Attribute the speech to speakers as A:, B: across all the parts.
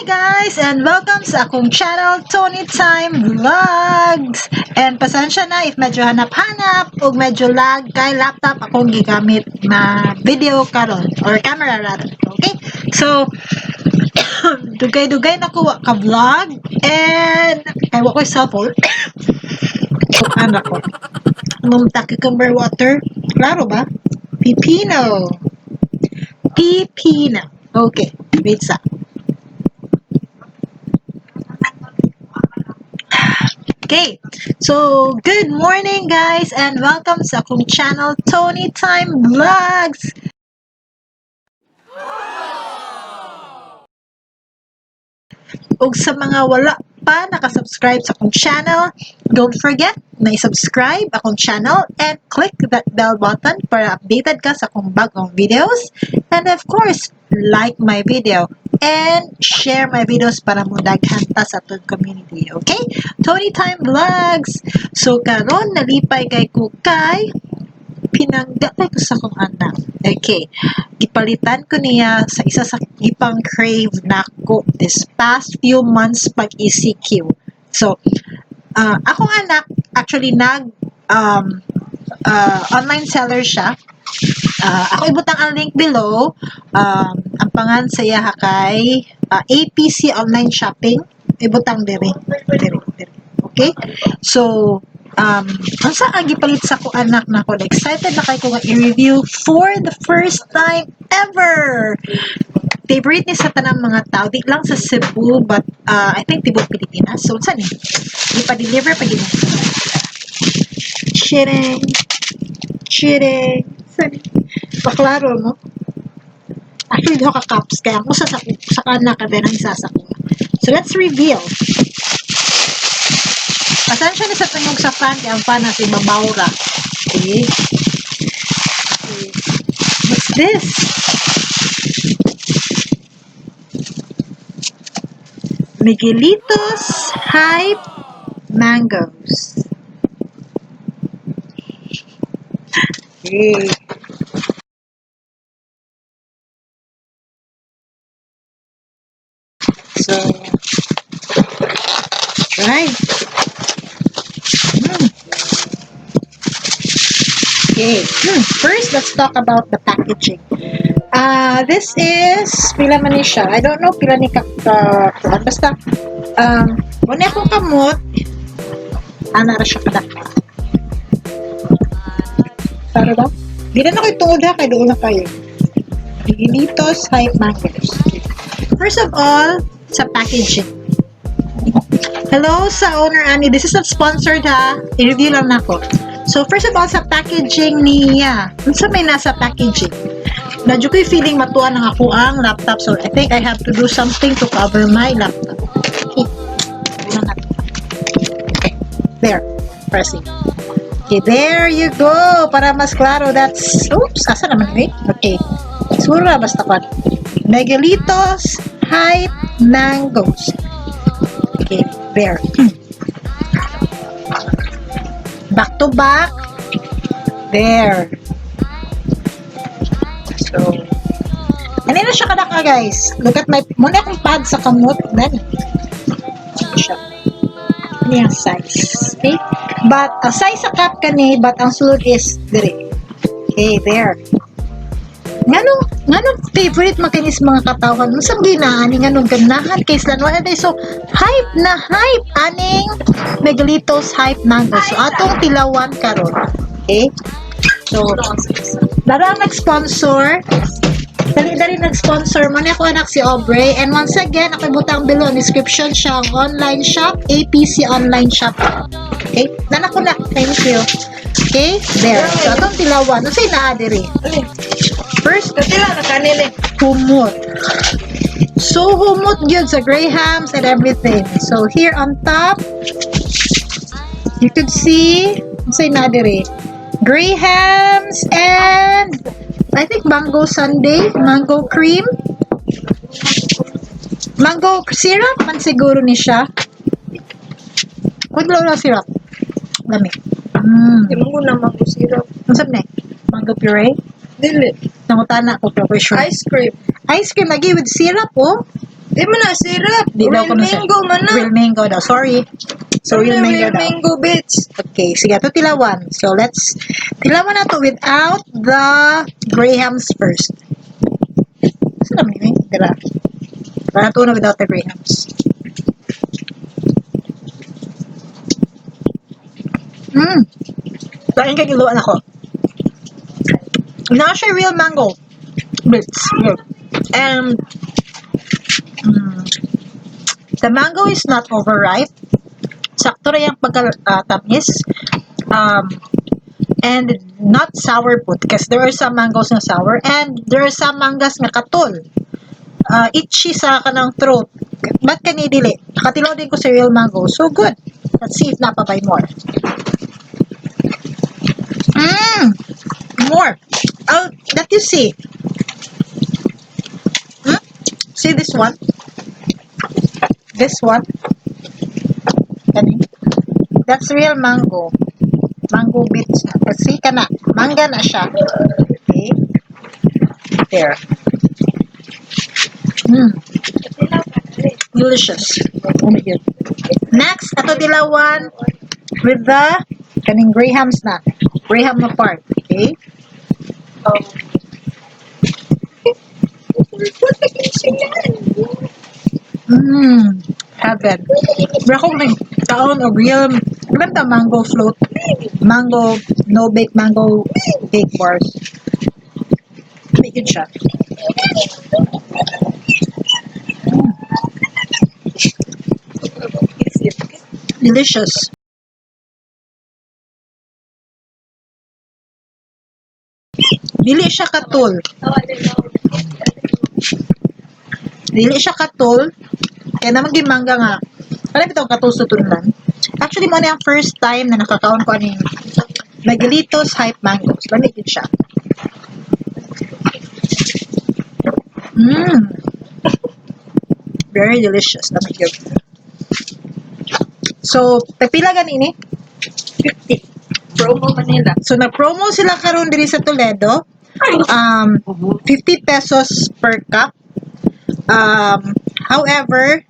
A: Guys! And welcome sa akong channel, Tony Time Vlogs! And pasensya na if medyo hanap-hanap o medyo lag kay laptop akong gigamit na video karon or camera rather. Okay? So, dugay-dugay na ko wa ka vlog and kay wa ko'y cellphone. Ano ko? Mumta cucumber water. Klaro ba? Pipino. Pipino. Okay. Wait sa. Okay, so good morning, guys, and welcome sa akong channel, Tony Time Vlogs! Ug sa mga wala pa nakasubscribe sa akong channel, don't forget na i-subscribe akong channel and click that bell button para updated ka sa akong bagong videos. And of course, like my video and share my videos para mo daghan ta sa atong community. Okay? Tony Time Vlogs! So karon nalipay kay ko kay pinangga kay ko sa akong anak. Okay. Gipalitan ko niya sa isa sa gipang crave nako this past few months pag ECQ. So, akong anak actually nag online seller siya. Ako ibutang ang link below. Ang pangan sa iya kay APC Online Shopping. Ibutang diri. Diri, diri. Okay? So, unsa ang gipalit sa ko anak nako? Excited na kay ko nga i-review for the first time ever. Favorite ni sa tanang mga tao, di lang sa Cebu, but I think tibok Pilipinas. So, unsa ni? Ipa-deliver pa gid. Chiring. Chiring. Sani? Paklaro mo. Actually, duha ka cups. Kaya ang usa sa kanak and then ang isa sa kuha. So, let's reveal. Pasensya na sa tingog sa fan. Kaya ang fan na si Babawra. Okay. Okay. What's this? Miguelitos Hype Mangoes. Okay. So, try. Okay. First, let's talk about the packaging. This is, pila man ni siya. I don't know pila ni ka, basta, wala akong kamot, ana ra siya kadaka. Para ba? Di na ako itungod ha, kay doon na kayo. Miguelitos Hype Mangoes. First of all, sa packaging. Hello sa owner Annie. This is not sponsored ha. I-review lang nako. So, first of all, sa packaging niya. Unsa may nasa packaging? Nadyo ko'y feeling matuan ang ako ang laptop. So, I think I have to do something to cover my laptop. Okay. Okay. There. Pressing. Okay, there you go. Para mas klaro, that's... Oops, asa naman eh? Okay. Sura, basta pa. Miguelitos Hype Mangoes. Okay, there. Back to back. There. So, ano na siya kadaka, guys? Look at my... Muna akong pad sa kamot. Then, siya. Ano yung size? Okay? But, ang size sa cup kani, but ang sulod is dire. Okay, there. Nganong favorite man kinis mga katawhan? Unsang ginaani nganong ganahan kay sila wala day so hype na hype aning Miguelitos Hype Mango. So atong tilawan karon. Okay? So dara nag-sponsor. Dali-dali nag-sponsor mo ni ako anak si Aubrey. And once again, ako ibutang below description siya ang online shop, APC Online Shop. Okay? Nanak ko na. Thank you. Okay? There. So atong tilawan. Unsay naa diri? First,
B: Katila na kanil eh.
A: Humot. So, humot yun sa grahams and everything. So, here on top, you could see, say na dire, grahams and I think mango sundae, mango cream, mango syrup man siguro ni siya. Kung wala syrup. Lami.
B: Di mo na mango syrup.
A: Ano sabi na? Mango puree?
B: Dili.
A: Nangutana ko pero sure.
B: Ice cream.
A: Ice cream lagi with syrup, oh.
B: Di man na syrup.
A: Di daw
B: Real
A: ko na siya.
B: mango man na.
A: Real mango daw. Sorry. So, real
B: Ano,
A: mango
B: real
A: daw.
B: mango, bitch.
A: Okay, sige. Ito tilawan. So, let's tilawan na to without the grahams first. Saan naman yun? Dira. Para to na without the grahams. Lain kay giluan ako. Na siya real mango bits. And the mango is not overripe. Sakto ra yung pagka-tamis. And not sour pud because there are some mangoes na sour and there are some mangas nga katul. Itchy sa kanang throat. Ba't kani dili? Nakatilaw din ko sa real mango. So good. Let's see if naa pa bay more. More. I'll let you see. See this one? This one? Kani. That's real mango. Mango bits. Kasi kana. Mangga na siya. Okay. There. Delicious. Oh my God. Next, ato dilawan with the kaning grahams na. Graham na part. Okay?
B: Oh.
A: Heaven. Pero akong nagkaon og real, alam ta mango float, mango, no bake mango cake bars. Make it siya. Delicious. Dili siya katul. Dili siya katul. Kaya naman mangga nga. Alam ito katul sa tunlan. Actually, mao na ang first time na nakakaon ko aning Miguelitos Hype Mangoes. Lamig yun siya. Very delicious. Lamig yun. So, tagpila gani ni?
B: 50. Promo Manila.
A: So, na-promo sila karon diri sa Toledo. 50 pesos per cup. However,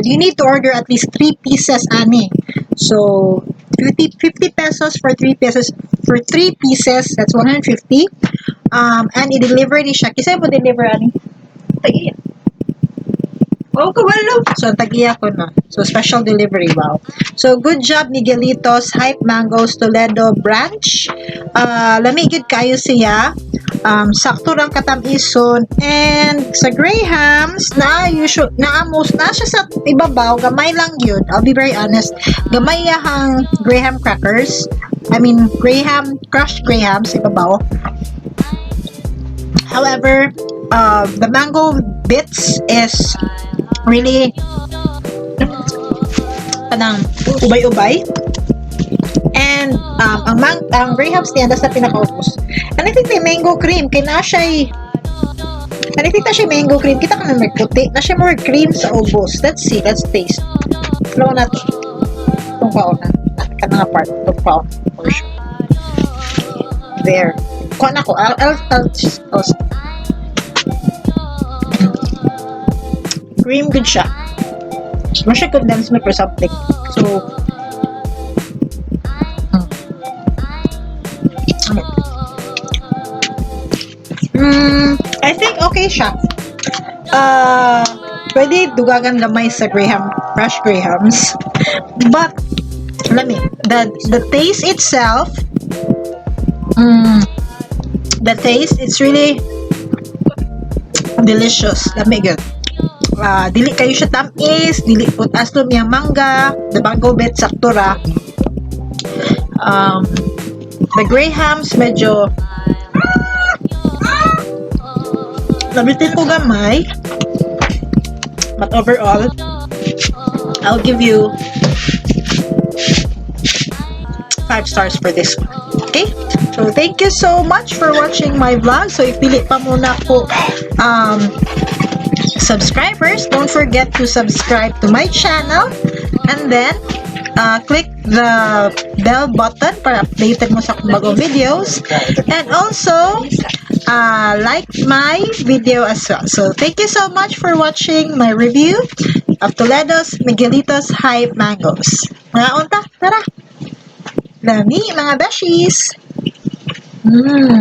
A: you need to order at least 3 pieces ani. So, 50 pesos for 3 pesos for 3 pieces, that's 150. And i-deliver ni siya. Kinsa mo deliver ani?
B: Tagiya. Oh, kabalo.
A: So, ang tagiya ko na. So, special delivery. Wow. So, good job, Miguelitos Hype Mangoes Toledo branch. Lami gyud kayo siya. Sakto rang katamison. And sa Grahams, na usual, naamos na siya sa ibabaw. Gamay lang yun. I'll be very honest. Gamay yahang Graham crackers. I mean, Graham, crushed Grahams, ibabaw. However, the mango bits is really kanang ubay-ubay. And ang Grahams niya, that's na pinakaubos. And I think may mango cream. Kaya na siya. And I think na siya mango cream. Kita ka na may puti. Na siya more cream sa ubos. Let's see. Let's taste. Flow na to. Itong kaon na. Kana nga part. Itong kaon. For sure. There. Kuha na ko. I'll cream good siya. Mo siya condensed milk or something. So, I think okay siya. Pwede dugagan gamay sa Graham, fresh Grahams. But, let me, the taste itself, the taste, it's really delicious. Lami gyud. Dili kayo siya tamis, dili pud aslom yang mangga, the mango bit sakto ra. The Grahams medyo nabitin ko gamay. But overall, I'll give you 5 stars for this one. Okay? So, thank you so much for watching my vlog. So, if dili pa mo nako subscribers, don't forget to subscribe to my channel and then click the bell button para updated mo sa akong bagong videos. And also, like my video as well. So thank you so much for watching my review of Toledo's Miguelitos Hype Mangoes. Mga unta, tara! Lami, mga beshies!